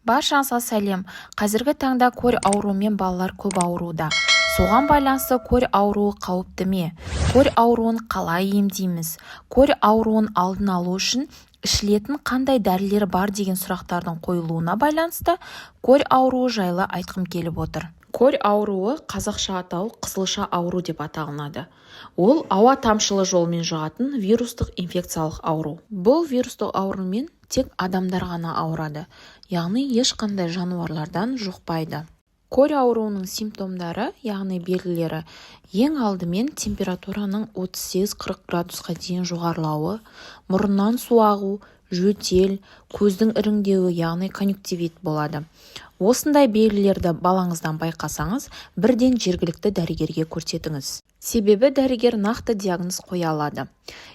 Баршаңызға сәлем! Қазіргі таңда корь ауруымен балалар көп ауыруда. Соған байланысты корь ауруы қауіпті ме? Корь ауруын қалай емдейміз? Корь ауруын алдын алу үшін ішілетін қандай дәрілер бар деген сұрақтардың қойылуына байланысты корь ауруы жайлы айтқым келіп отыр. Корь ауруы қазақша атауы қызылша ауру деп аталынады. Ол ауа тамшылы жолмен жұғатын вирустық инфекциялық ауру. Бұл вирустық аурумен тек адамдар ғана ауырады, яғни ешқандай жануарлардан жұқпайды. Корь ауруының симптомдары, яғни белгілері, ең алдымен температураның 38-40 градусқа дейін жоғарылауы, мұрыннан су ағу, жөтел, көздің іріңдеуі, яғни конъюнктивит болады. Осындай белгілерді балаңыздан байқасаңыз, бірден жергілікті дәрігерге көрсетіңіз, себебі дәрігер нақты диагноз қоя алады.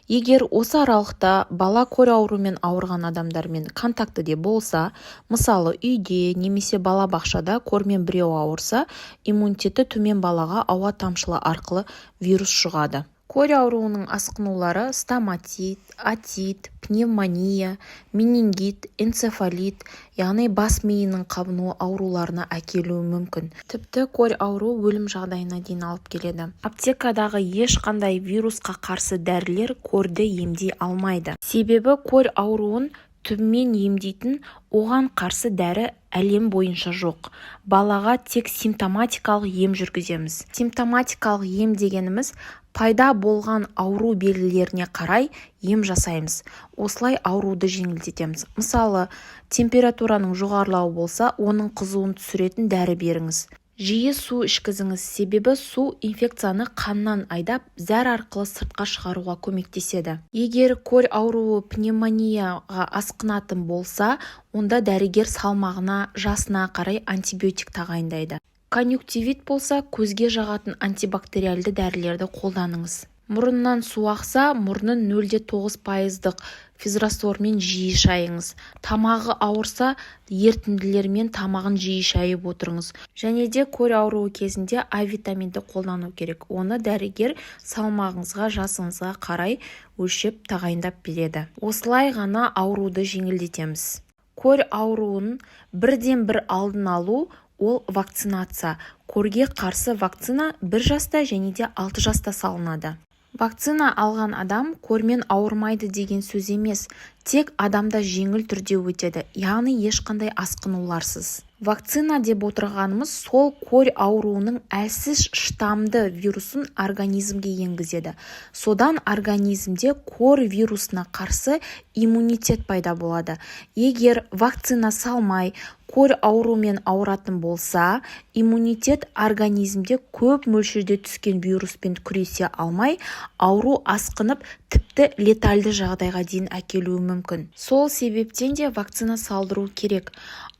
Егер осы аралықта бала корь ауруымен ауырған адамдармен контактіде болса, мысалы, үйде немесе балабақшада корьмен біреу ауырса, иммунитеті төмен балаға ауа тамшылы арқылы вирус жұғады. Корь ауруының асқынулары стоматит, отит, пневмония, менингит, энцефалит, яғни бас миының қабынуы ауруларына әкелуі мүмкін. Тіпті корь ауруы өлім жағдайына дейін алып келеді. Аптекадағы ешқандай вирусқа қарсы дәрілер корьді емдей алмайды, себебі корь ауруын түбімен емдейтін, оған қарсы дәрі әлем бойынша жоқ. Балаға тек симптоматикалық ем жүргіземіз. Симптоматикалық ем дегеніміз – пайда болған ауру белгілеріне қарай ем жасаймыз, осылай ауруды жеңілдетеміз. Мысалы, температураның жоғарылауы болса, оның қызуын түсіретін дәрі беріңіз. Жиі су ішкізіңіз, себебі су инфекцияны қаннан айдап, зәр арқылы сыртқа шығаруға көмектеседі. Егер корь ауруы пневмонияға асқынатын болса, онда дәрігер салмағына, жасына қарай антибиотик тағайындайды. Конъюнктивит болса, көзге жағатын антибактериалды дәрілерді қолданыңыз. Мұрыннан су ақса, мұрнын 0,9 пайыздық физраствормен жиі шайыңыз. Тамағы ауырса, ерітінділермен тамағын жиі шайып отырыңыз. Және де корь ауруы кезінде А витаминді қолдану керек. Оны дәрігер салмағыңызға, жасыңызға қарай өлшеп, тағайындап береді. Осылай ғана ауруды жеңілдетеміз. Корь ауруын бірден бір алдын алу – ол вакцинация. Корьге қарсы вакцина 1 жаста және де 6 жаста салынады. Вакцина алған адам корьмен ауырмайды деген сөз емес, тек адамда жеңіл түрде өтеді, яғни ешқандай асқынуларсыз. Вакцина деп отырғанымыз сол корь ауруының әлсіз штаммды вирусын организмге енгізеді. Содан организмде корь вирусына қарсы иммунитет пайда болады. Егер вакцина салмай, корь ауруымен ауыратын болса, иммунитет организмде көп мөлшерде түскен вируспен күресе алмай, ауру асқынып, тіпті летальды жағдайға дейін әкелуі мүмкін. Сол себептен де вакцина салдыру керек.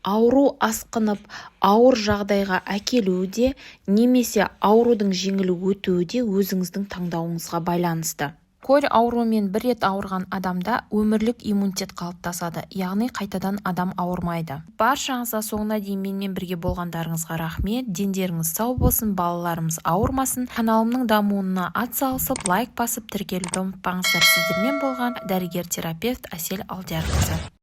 Ауру асқынып, ауыр жағдайға әкелуі де немесе аурудың жеңіл өтуі де өзіңіздің таңдауыңызға байланысты. Корь ауруымен бір рет ауырған адамда өмірлік иммунитет қалыптасады, яғни қайтадан адам ауырмайды. Баршаңызға соңына дейін менімен бірге болғандарыңызға рахмет! Дендеріңіз сау болсын, балаларымыз ауырмасын! Каналымның дамуына атсалысып, лайк басып, тіркелуді ұмытпаңыздар. Сіздермен болған дәрігер терапевт Әсел Алдиярқызы.